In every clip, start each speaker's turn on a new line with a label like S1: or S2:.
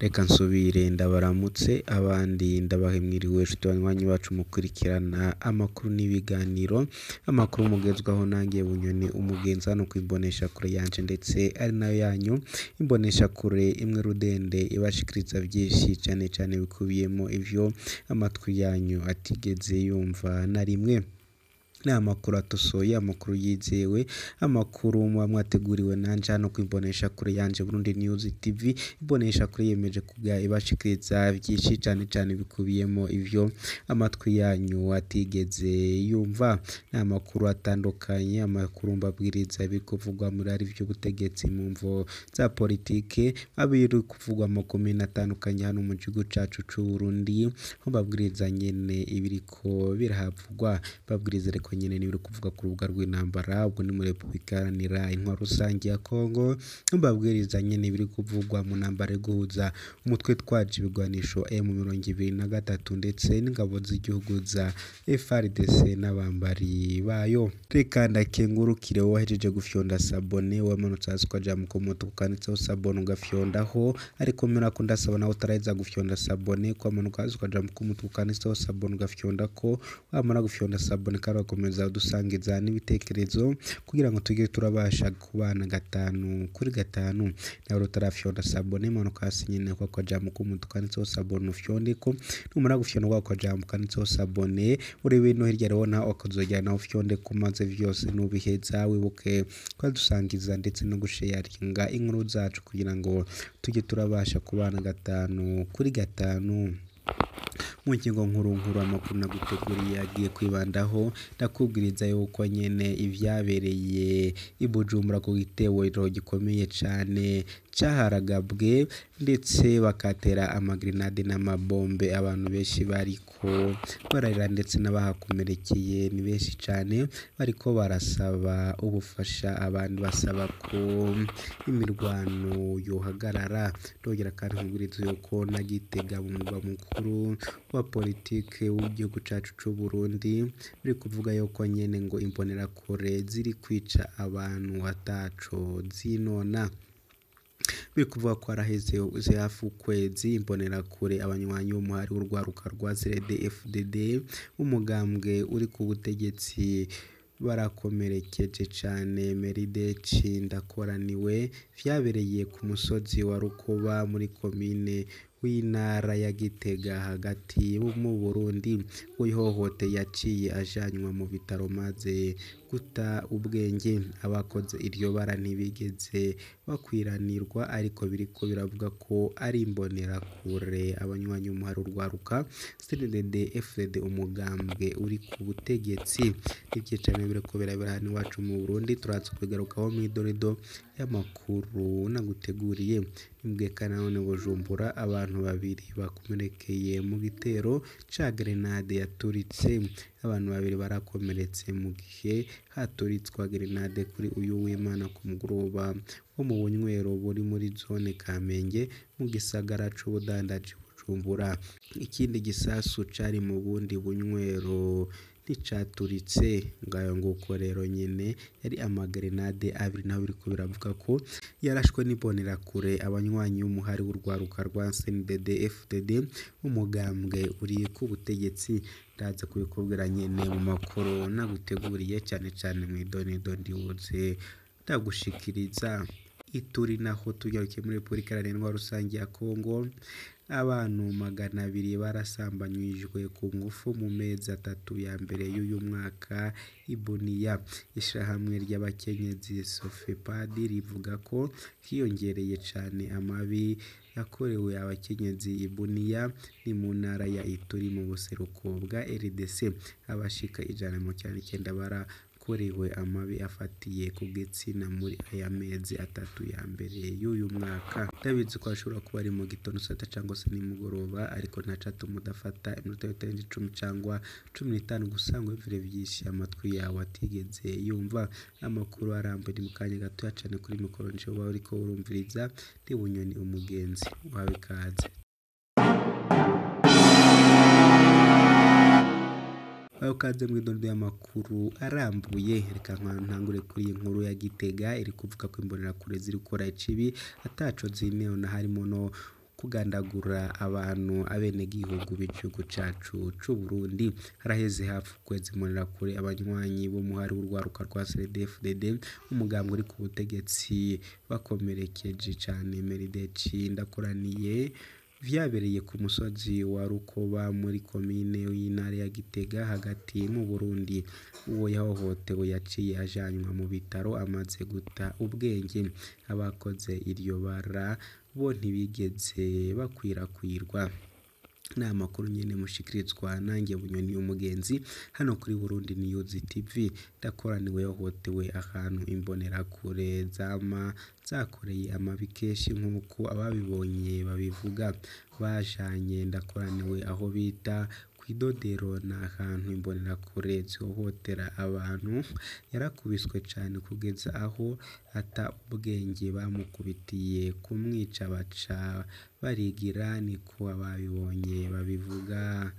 S1: Reka nsubire ndabaramutse abandi ndabahe mwiriwe nshuti banywanyi bacu mukurikirana amakuru n'ibiganiro, amakuru mugezwaho nanjye Bunyoni umugenzi hano ku imboneshakure yanje ndetse ari nayo yanyu, imboneshakure imwe rudende ibashikiriza vyinshi cane cane bikubiyemo ivyo amatwi yanyu atigeze yumva na rimwe. Ni amakuru atosoye, amakuru yizewe, amakuru muba mwateguriwe nanje hano ku imboneshakure yanje Burundi News TV, imboneshakure yiyemeje kuja ibashikiriza vyinshi cane cane bikubiyemo ivyo amatwi yanyu atigeze yumva. Ni amakuru atandukanye, amakuru mbabwiriza ibiri kuvugwa muri ari vy'ubutegetsi mu mvo za politike, abiri kuvugwa mu makomine atandukanye hano mu gihugu cacu c'Uburundi, aho mbabwiriza nyene ibiriko birahavugwa, mbabwiriza ariko nyene n'ibiri kuvuga ku rubuga rw'intambara, ubwo ni muri Repubulika Iharanira Intwaro Rusangi ya Kongo, mbabwiriza nyene ibiri kuvugwa mu ntambara yo guhuza umutwe twaje ibigwanisho M23 ndetse n'ingabo z'igihugu za FARDC n'abambari bayo. Reka ndakengurukire wowe wahejeje gufyonda sabone, wamanutse hasi ukaja mu kumutuku kanditseho sabone ugafyondaho, ariko mperako ndasaba nawe utaraheza gufyonda sabone kwamanuka hasi ukaja mu kumutuku kanditseho sabone ugafyondako, wamara gufyonda sabone kandi ugakomeza udusangiza n'ibitekerezo kugira ngo tujye turabasha kubana gatanu kuri gatanu. Nawe utarafyonda sabone manuka hasi nyene kwa kajambo k'umutuku kanditseho sabone ufyondeko, numara gufyonda kwa kajambo kanditseho sabone urebe no hirya urabona ukazogera naho ufyondeko, maze vyose nubiheza wibuke kudusangiza ndetse no gusharinga inkuru zacu kugira ngo tujye turabasha kubana gatanu kuri gatanu. Mu ngingo nkuru nkuru amakuru naguteguriye agiye kwibandaho, ndakubwiriza yuko nyene ivyabereye i Bujumbura ku gitero gikomeye cane caharagabwe ndetse bakatera amagrenade n'amabombe, abantu benshi bariko bararira ndetse n'abahakomerekeye ni benshi cane, bariko barasaba ubufasha, abandi basaba ko imirwano yohagarara. Ndongera kandi nkubwiriza yuko na Gitega mu murwa mukuru wa politike w'igihugu cacu c'Uburundi biri kuvuga yuko nyene ngo imbonerakure ziri kwica abantu ataco zinona. Biri kuvuga ko haraheze hafi ukwezi imbonerakure abanywanyi b'umuhari w'urwaruka rwa CNDD-FDD umugambwe uri ku butegetsi barakomerekeje cane Meride Cindakoraniwe, vyabereye ku musozi wa Rukoba muri komine w'intara ya Gitega hagati mu Burundi. Uwihohoteye yaciye ajanywa mu bitaro maze guta ubwenge. Abakoze iryo bara ntibigeze bakwiranirwa, ariko biriko biravuga ko ari imbonerakure abanywanyi b'umuhari w'urwaruka CNDD-FDD umugambwe uri ku butegetsi. Ivyicaro biriko birabera hano iwacu mu Burundi, turaza kubigarukaho mw'idorido y'amakuru naguteguriye. Imbwe kandi nanone Bujumbura abantu babiri bakomerekeye mu gitero ca grenade yaturitse. Abantu babiri barakomeretse mu gihe haturitswa grenade kuri uyu w'Imana ku mugoroba wo mu bunywero buri muri zone Kamenge mu gisagara c'ubudandaji Bujumbura. Ikindi gisasu cari mu bundi bunywero nticaturitse. Ngayo nguko rero nyene yari amagrenade abiri, naho biriko biravuga ko yarashwe n'imbonerakure abanywanyi b'umuhari w'urwaruka rwa CNDD-FDD umugambwe uri ku butegetsi. Ndaza kubikubwira nyene mu makuru naguteguriye cane cane mw'idonido ndibuze ndagushikiriza. Ituri naho tugarukiye muri Repubulika Iharanira Intwaro Rusangi ya Kongo, abantu 200 barasambanyijwe ku ngufu mu mezi atatu ya mbere y'uyu mwaka i Bunia. Ishirahamwe ry'abakenyezi Sofepad rivuga ko hiyongereye cane amabi yakorewe abakenyezi i Bunia, ni mu ntara ya Ituri mu buseruko bwa RDC. Abashika 199 barakorewe amabi afatiye ku gitsina muri aya mezi atatu ya mbere y'uyu mwaka. Ndabizi ko ashobora kuba ari mu gitondo saa sita cangwa se nimugoroba, ariko ntacatuma udafata iminota itarenze 10 cangwa 15 gusa ngo wumvire vyinshi amatwi yawe atigeze yumva. Amakuru arambuye ni mu kanya gatoya cane kuri mikoro nje uba uriko urumviriza ndi Bunyoni umugenzi wawe ikaze. Aho kaze mw'idondo y'amakuru arambuye, reka ntangure kuri iyi nkuru ya Gitega iri kuvuga ko imbonerakure ziri gukora ikibi ataco zinona, harimo no kugandagura abantu abenegihugu b'igihugu cacu c'Uburundi. Haraheze hafi ukwezi Imbonerakure abanywanyi b'umuhari w'urwaruka rwa CNDD-FDD, umugambwe uri ku butegetsi, bakomerekeje cane Merideci Ndakoraniye. Vyabereye ku musozi wa Rukoba muri komine y'intara ya Gitega hagati mu Burundi. Uwo yahohotewe yaciye ajanywa mu bitaro amaze guta ubwenge. Abakoze iryo bara bo ntibigeze bakwirakwirwa. Ni amakuru nyene mushikirizwa nanjye Bunyoni Umugenzi hano kuri Burundi News TV. Ndakoraniwe yahohotewe ahantu imbonerakure zama zakoreye amabi kenshi nk'uko ababibonye babivuga. Bajanye Ndakoraniwe aho bita kw'idodero, ni ahantu imbonerakure zihohotera abantu. Yarakubiswe cane kugeza aho ata ubwenge, bamukubitiye kumwica baca barigira, niko ababibonye babivuga.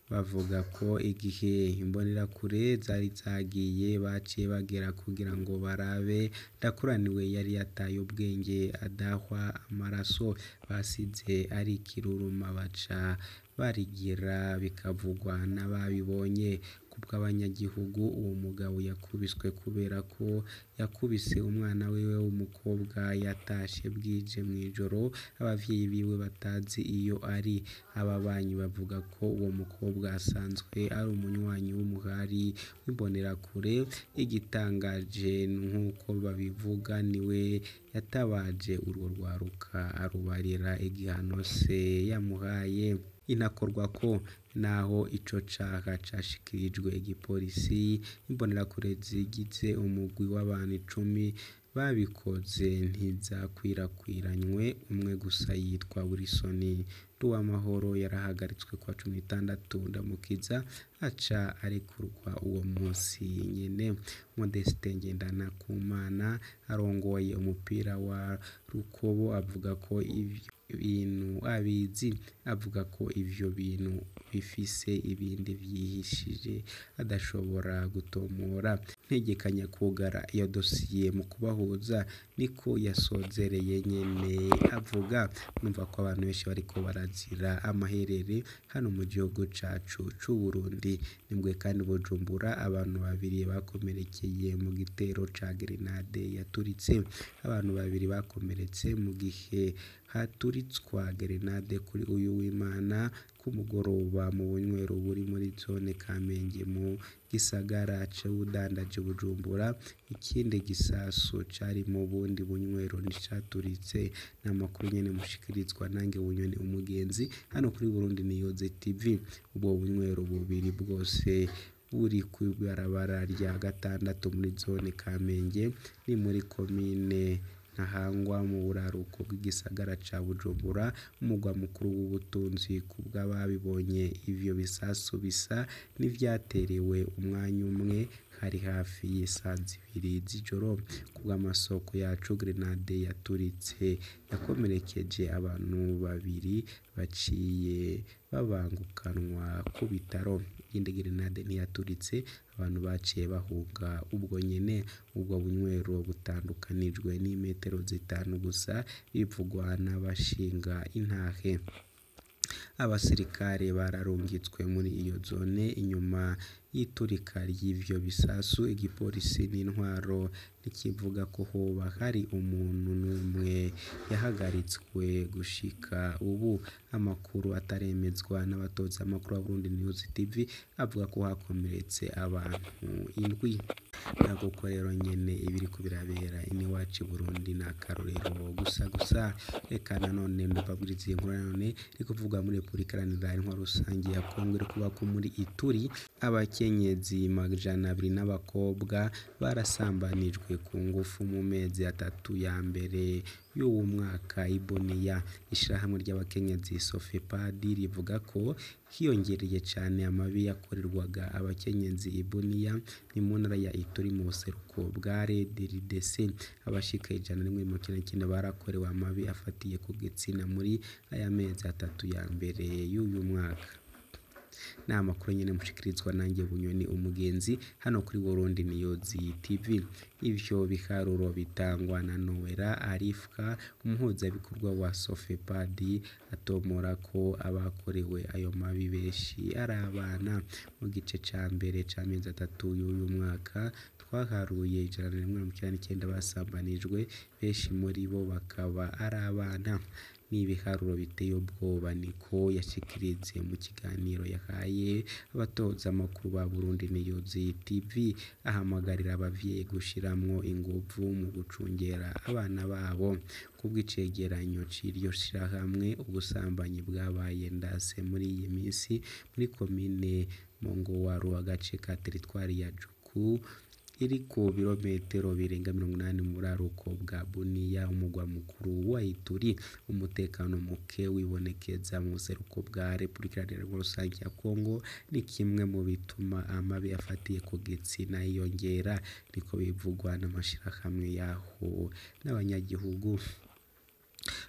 S1: Bavuga ko igihe imbonerakure zari zagiye baciye bagera kugira ngo barabe Ndakoraniwe yari yataye ubwenge adahwa amaraso, basize ari ikiruruma baca barigira, bikavugwa n'ababibonye. Kubw'abanyagihugu, uwo mugabo yakubiswe kubera ko yakubise umwana wiwe w'umukobwa yatashe bwije mw'ijoro, abavyeyi biwe batazi iyo ari. Ababanyi bavuga ko uwo mukobwa asanzwe ari umunywanyi w'umuhari w'imbonerakure. Igitangaje nk'uko babivuga, niwe yatabaje urwo rwaruka arubarira igihano se yamuhaye. Inakorwako naho ico caha cashikirijwe igipolisi, imbonerakure zigize umugwi w'abantu 10 babikoze ntizakwirakwiranywe, umwe gusa yitwa Wilson Nduwamahoro yarahagaritswe kuwa 16 Ndamukiza aca arekurwa uwo munsi nyene. Modeste Ngendanakumana arongoye umupira wa Rukobo avuga ko ivyo bintu abizi, avuga ko ivyo bintu bifise ibindi vyihishije adashobora gutomora. Ntegekanya kwugara iyo dosiye mu kubahuza, niko yasozereye nyene avuga. Numva ko abantu benshi bariko barazira amaherere hano mu gihugu cacu c'Uburundi. Nibwe kandi Bujumbura abantu babiri bakomerekeye mu gitero ca grenade yaturitse. Abantu babiri bakomeretse mu gihe haturitswa grenade kuri uyu w'Imana ku mugoroba mu bunywero buri muri zone Kamenge mu gisagara c'ubudandaji Bujumbura. Ikindi gisasu cari mu bundi bunywero nticaturitse. Ni amakuru nyene mushikirizwa nange Bunyoni Umugenzi hano kuri Burundi News TV. Ubwo bunywero bubiri bwose buri kw'ibarabara rya 6 muri zone Kamenge, ni muri komine Ntahangwa mu buraruko bw'igisagara ca Bujumbura, umugwa mukuru w'ubutunzi. Kubw'ababibonye, ivyo bisasu bisa n'ivyaterewe umwanya umwe, hari hafi y'isaha 2 z'ijoro. Kubw'amasoko yacu, grenade yaturitse yakomerekeje abantu babiri baciye babangukanwa ku bitaro. Iyindi grenade ntiyaturitse, abantu baciye bahunga ubwo nyene. Ubwo bunywero butandukanijwe n'imetero 5 gusa, bivugwa n'abashinga intahe. Abasirikare bararungitswe muri iyo zone inyuma y'iturika ry'ivyo bisasu. Igipolisi n'intwaro ntikivuga ko hoba hari umuntu n'umwe yahagaritswe gushika ubu. Amakuru ataremezwa n'abatoza amakuru ba Burundi News TV avuga ko hakomeretse abantu 7. Nako rero nyene ibiriko birabera iwacu i Burundi ni akarorero gusa gusa. Reka nanone ndababwiriza iyi nkuru nanone iri kuvugwa muri Repubulika Iharanira Intwaro Rusangi ya Kongo, iri kuba ko muri Ituri abakenyezi 200 n'abakobwa barasambanijwe ku ngufu mu mezi 3 ya mbere y'uwu mwaka i Bunia. Ishirahamwe ry'abakenyezi Sofepadi rivuga ko hiyongereye cane amabi yakorerwaga abakenyezi i Bunia, ni mu ntara ya Ituri mu buseruko bwa RDC. Abashika 199 barakorewe amabi afatiye ku gitsina muri aya mezi 3 ya mbere y'uyu mwaka. Ni amakuru nyene mushikirizwa nanjye Bunyoni Umugenzi hano kuri Burundi News TV. Ivyo biharuro bitangwa na Noella Arifka, umuhuzabikorwa wa Sofepad, atomora ko abakorewe ayo mabi benshi ari abana. Mu gice ca mbere c'amezi atatu y'uyu mwaka twaharuye 199 basambanijwe, benshi muri bo bakaba ari abana. Ni ibiharuro biteye ubwoba, niko yashikirije mu kiganiro yahaye abatoza amakuru ba Burundi News TV, ahamagarira abavyeyi gushiramwo inguvu mu gucungera abana babo. Kubw'icegeranyo c'iryo shirahamwe, ubusambanyi bwabaye ndase muri iyi misi muri komine Mongowaru, agace ka teritwari ya Juku iri ku birometero birenga 80 mu buraruko bwa Bunia, umugwa mukuru wa Ituri. Umutekano muke wibonekeza mu buseruko bwa Repubulika Iharanira Rusangi ya Kongo ni kimwe mu bituma amabi afatiye ku gitsina yiyongera, niko bivugwa n'amashirahamwe yaho n'abanyagihugu.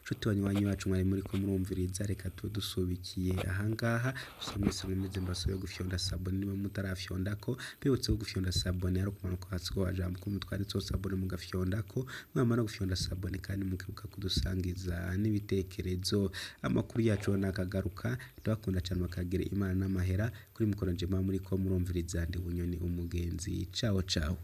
S1: Nshuti banywanyi bacu mwari muriko murumviriza, reka tube dusubikiye ahangaha. Gusa mwese mwemeze mbasabe gufyonda sabone niba mutarafyondako, mbibutse ko gufyonda sabone ari ukumanuka hasi ku kajambo k'umutwe handitseho sabone mugafyondako, mwamara gufyonda sabone kandi mukibuka kudusangiza n'ibitekerezo. Amakuru yacu nakagaruka, ndabakunda cane, bakagira Imana n'amahera. Kuri mikoro nje mba muriko murumviriza ndi Bunyoni Umugenzi. Ciao ciao.